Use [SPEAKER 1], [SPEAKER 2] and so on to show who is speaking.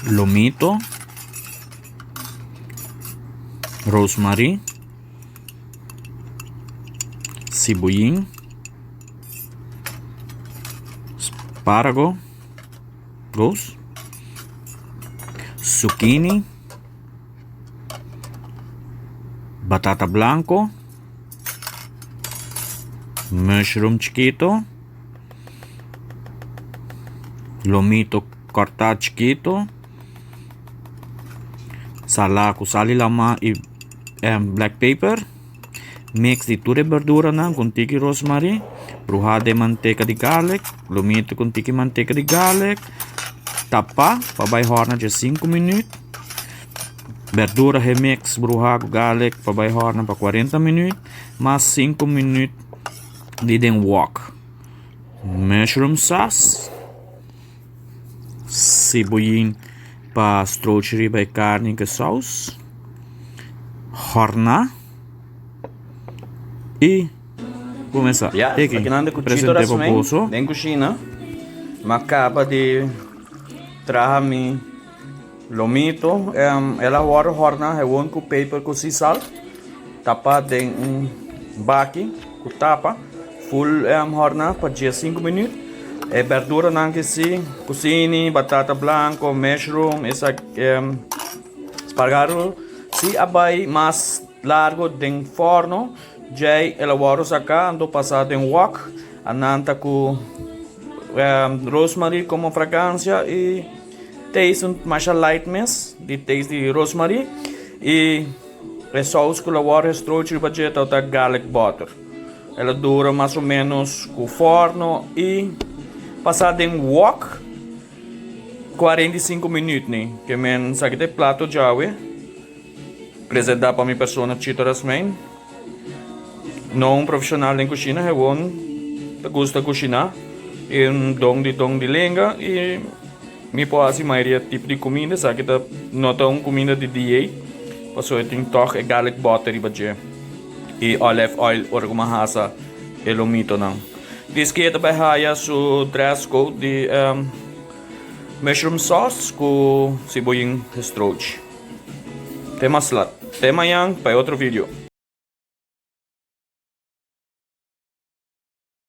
[SPEAKER 1] Lomito, rosemary, siboyin, sparago, roos, zucchini, batata blanco, mushroom chikito, lomito corta chikito, sala cu sal y lama y black pepper, mix di tur e berduranan cu un tiki rosemary, bruha den manteca di garlic, lomito cu un tiki manteca di garlic, tapa pa bay horna dje sinku minuut, berdura he mix bruha cu garlic pa bay horna pa cuarenta minuut, mas sinku minuut di den wok. Mushroom sauce, siboyin pa strochi riba e carni cu e saus, horna y cuminsa.
[SPEAKER 2] Ya,
[SPEAKER 1] Eki,
[SPEAKER 2] akinan de cuchito
[SPEAKER 1] presente pa
[SPEAKER 2] rasmijn
[SPEAKER 1] boso.
[SPEAKER 2] den cushina. M'a caba di traha mi lomito. El a wòrdu hòrna gewoon ku peper ku sea salt. Tapa den un baki ku tapa. Full hòrna pa diesinku minüt. E bèrduranan ke si, kusini, batata blanko, mushroom, esaki spargaro si a bai mas largo den fòrno. Djei el a wòrdu saká anto pasá den wok. A nan ta ku rosemary komo fragansia i taste un masha light mes di taste di rosemary i e saus ku lo wòrdu gestrochi riba dje ta garlic butter. El a dura mas o menos ku forno i pasa den wok 45 minüt ni ke men esaki ta e plato djawe presentá pa mi persona Chito Rasmijn. No un profesional den cushina, gewoon ta gusta cushina y un don di don di lenga y mi por haci mayoria tipo di cuminda, esaki ta no ta un cuminda di dieet pasobra e tin tog e garlic butter riba dje y olive oil ora cu mi a hasa e lomitonan. Diski e ta bay haya su dress code di mushroom sauce cu siboyin gestrochi. Te mas lat. Te mañan pa e otro video.